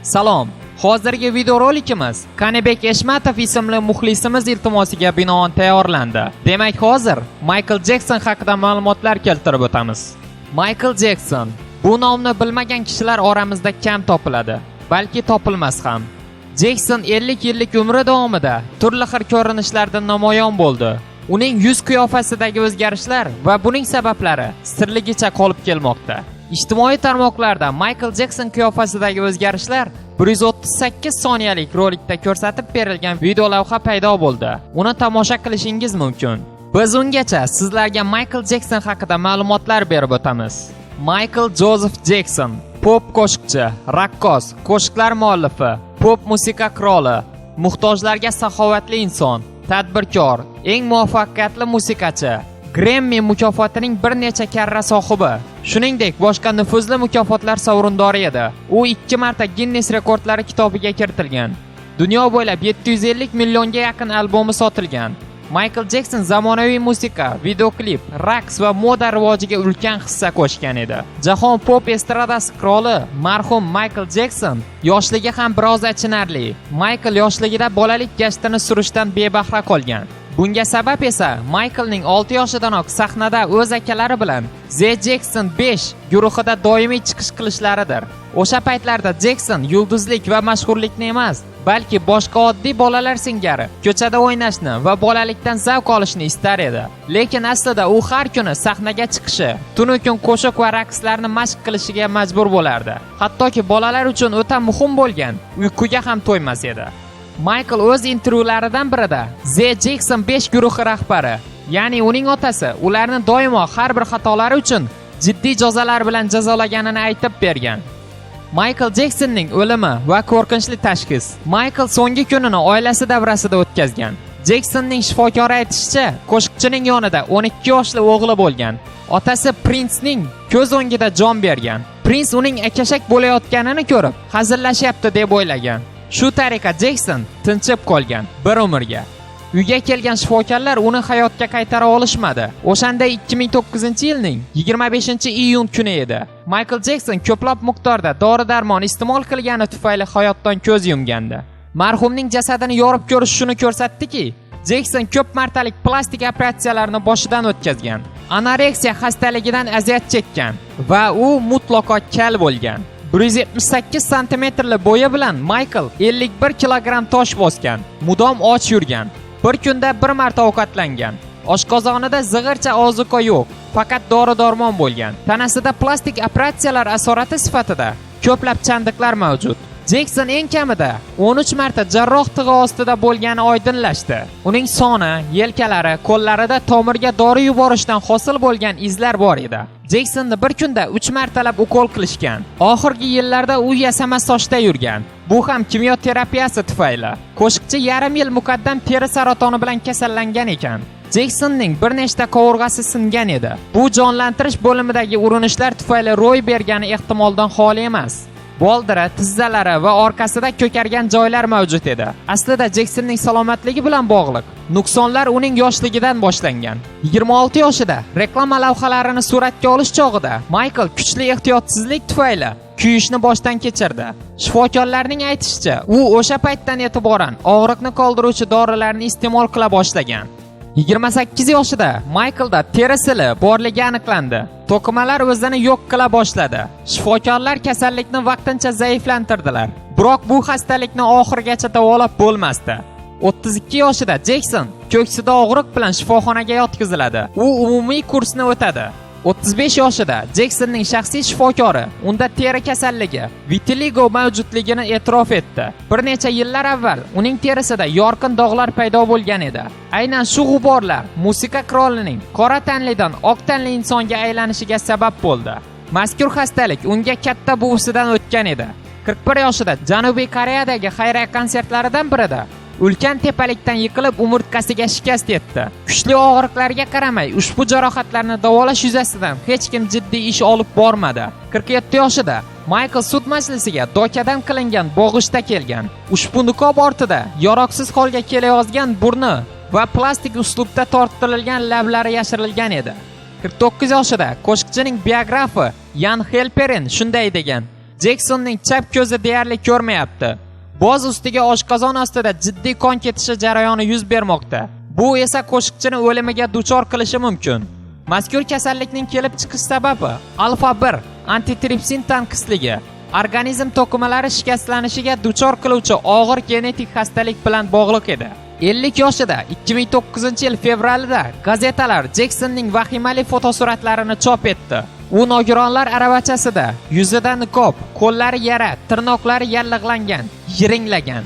Salom. Hozirgi videorolikimiz Kanibek Eshmatov ismli muxlisimiz iltimosiga binoan tayyorlandi. Demak, hozir Maykl Jekson haqida ma'lumotlar keltirib o'tamiz. Maykl Jekson bu nomni bilmagan kishilar oramizda kam topiladi, balki topilmas ham. Jekson 50 yillik umri davomida turli xil ko'rinishlarda namoyon bo'ldi. Uning yuz qiyofasidagi o'zgarishlar va buning sabablari sirligicha qolib kelmoqda. Ijtimoiy tarmoqlarda Maykl Jekson qiyofasidagi o'zgarishlar 138 soniyalik rolikda ko'rsatib berilgan videolavha paydo bo'ldi. Uni tomosha qilishingiz mumkin. Biz ungacha sizlarga Maykl Jekson haqida ma'lumotlar berib o'tamiz. Maykl Jozef Jekson pop qo'shiqchi, raqqos, qo'shiqlar muallifi, pop musiqa qiroli, muhtojlarga saxovatli inson, tadbirkor, eng muvaffaqiyatli musiqachi, Grammy mukofotining bir necha karra sohibi, shuningdek boshqa nufuzli mukofotlar sovrindori edi. U 2 marta Guinness rekordlari kitobiga kiritilgan. Dunyo bo'ylab 750 millionga yaqin albomi sotilgan. Maykl Jekson zamonaviy musiqa, videoklip, raqs va moda rivojiga ulkan hissa qo'shgan edi. Jahon pop estradasi qiroli marhum Maykl Jekson yoshligi ham biroz achinarli. Maykl yoshligida bolalik gashtini surishdan bebahra qolgan. Bunga sabab esa Mayklning 6 yoshidanoq sahnada o'z akalari bilan The Jackson 5 guruhida doimiy chiqish qilishlaridir. O'sha paytlarda Jekson yulduzlik va mashhurlikni emas, balki boshqa oddiy bolalar singari ko'chada o'ynashni va bolalikdan zavq olishni istar edi. Lekin aslida u har kuni sahnaga chiqishi, tunu kun qo'shiq va raqslarni mashq qilishiga majbur bo'lardi. Hattoki bolalar uchun o'ta muhim bo'lgan uyquga ham to'ymas edi. Maykl o'z intervyularidan birida The Jackson 5 guruhi rahbari, ya'ni uning otasi ularni doimo har bir xatolari uchun jiddiy jazolar bilan jazolaganini aytib bergan. Maykl Jeksonning o'limi va qo'rqinchli tashxis. Maykl so'nggi kunini oilasi davrasida o'tkazgan. Jeksonning shifokori aytishicha, qo'shiqchining yonida 12 yoshli o'g'li bo'lgan. Otasi Prinsning ko'z o'ngida jon bergan. Prins uning akashak bo'layotganini ko'rib, hazillashyapti deb o'ylagan. Shu tariqa Jekson tinchib qolgan bir umrga. Uyga kelgan shifokorlar uni hayotga qaytara olishmadi. O'shanda 2009-yilning 25-iyun kuni edi. Maykl Jekson ko'plab miqdorda dori-darmon iste'mol qilgani tufayli hayotdan ko'z yumgandi. Marhumning jasadini yorib ko'rish shuni ko'rsatdiki, Jekson ko'p martalik plastik operatsiyalarni boshidan o'tkazgan. Anoreksiya xastaligidan aziyat chekkan va u mutlaqo kal bo'lgan. 178 santimetrli bo'yi bilan Maykl 51 kilogramm tosh bosgan, mudom och yurgan. Bir kunda bir marta ovqatlangan. Oshqozonida zig'ircha ozuqa yo'q, faqat dori-darmon bo'lgan. Tanasida plastik operatsiyalar asorati sifatida ko'plab chandiqlar mavjud. Jekson eng kamida 13 marta jarroh tig'i ostida bo'lgani oydinlashdi. Uning soni, yelkalari, qo'llarida tomirga dori yuborishdan hosil bo'lgan izlar bor edi. Jeksonni bir kunda 3 martalab ukol qilishgan. Oxirgi yillarda u yasama sochda yurgan. Bu ham kimyo terapiyasi tufayli. Qo'shiqchi yarim yil muqaddam teri saratoni bilan kasallangan ekan. Jeksonning bir nechta qovurg'asi singan edi. Bu jonlantirish bo'limidagi urinishlar tufayli ro'y bergani ehtimoldan xoli emas. Boldiri, tizzalari va orqasida ko'kargan joylar mavjud edi. Aslida Jeksonning salomatligi bilan bog'liq nuqsonlar uning yoshligidan boshlangan. 26 yoshida reklama lavhalarini suratga olish chog'ida Maykl kuchli ehtiyotsizlik tufayli kuyishni boshdan kechirdi. Shifokorlarning aytishicha, u o'sha paytdan e'tiboran og'riqni qoldiruvchi dorilarni iste'mol qila boshlagan. 28 yoshida Mayklda teri sili borligi aniqlandi. To'qimalar o'zini yo'q qila boshladi. Shifokorlar kasallikni vaqtincha zaiflantirdilar. Biroq bu xastalikni oxirigacha davolab bo'lmasdi. 32 yoshida Jekson ko'ksida og'riq bilan shifoxonaga yotqiziladi. U umumiy kursni o'tadi. 35 yoshida Jeksonning shaxsiy shifokori unda teri kasalligi vitiligo mavjudligini e'tirof etdi. Bir necha yillar avval uning terisida yorqin dog'lar paydo bo'lgan edi. Aynan shu g'uborlar musiqa qirolining qora tanlidan oq tanli insonga aylanishiga sabab bo'ldi. Mazkur xastalik unga katta buvisidan o'tgan edi. 41 yoshida Janubiy Koreyadagi xayriya konsertlaridan birida ulkan tepalikdan yiqilib umurtqasiga shikast yetdi. Kuchli og'riqlarga qaramay ushbu jarohatlarni davolash yuzasidan hech kim jiddiy ish olib bormadi. 47 yoshida Maykl sud majlisiga dokadan qilingan bog'ichda kelgan. Ushbu niqob ortida yaroqsiz holga kelayozgan burni va plastik uslubda torttirilgan lablari yashirilgan edi. 49 yoshida qo'shiqchining biografi Yan Helperin shunday degan: Jeksonning chap ko'zi deyarli ko'rmayapti. Boz ustiga oshqozon ostida jiddiy qon ketishi jarayoni yuz bermoqda. Bu esa qo'shiqchini o'limiga duchor qilishi mumkin. Mazkur kasallikning kelib chiqish sababi alfa 1 antitripsin tanqisligi, organizm to'qimalari shikastlanishiga duchor qiluvchi og'ir genetik xastalik bilan bog'liq edi. 50 yoshida 2009-yil fevralida gazetalar Jeksonning vahimali fotosuratlarini chop etdi. U nogironlar aravachasida, yuzida niqob, qo'llari yara, tirnoqlari yallig'langan, yiringlagan.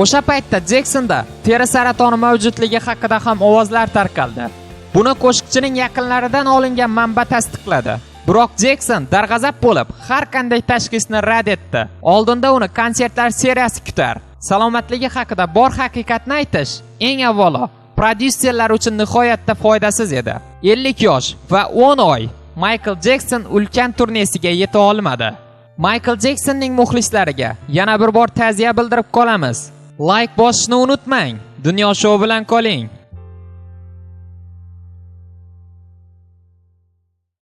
O'sha paytda Jeksonda teri saratoni mavjudligi haqida ham ovozlar tarqaldi. Buni qo'shiqchining yaqinlaridan olingan manba tasdiqladi. Biroq Jekson darg'azab bo'lib, har qanday tashxisni rad etdi. Oldinda uni konsertlar seriyasi kutar. Salomatligi haqida bor haqiqatni aytish eng avvalo prodyuserlar uchun nihoyatda foydasiz edi. 50 yosh va 10 oy Maykl Jekson ulkan turnesiga yeta olmadi. Maykl Jeksonning muxlislariga yana bir bor ta'ziya bildirib qolamiz. Like bosishni unutmang. Dunyo shou bilan qoling.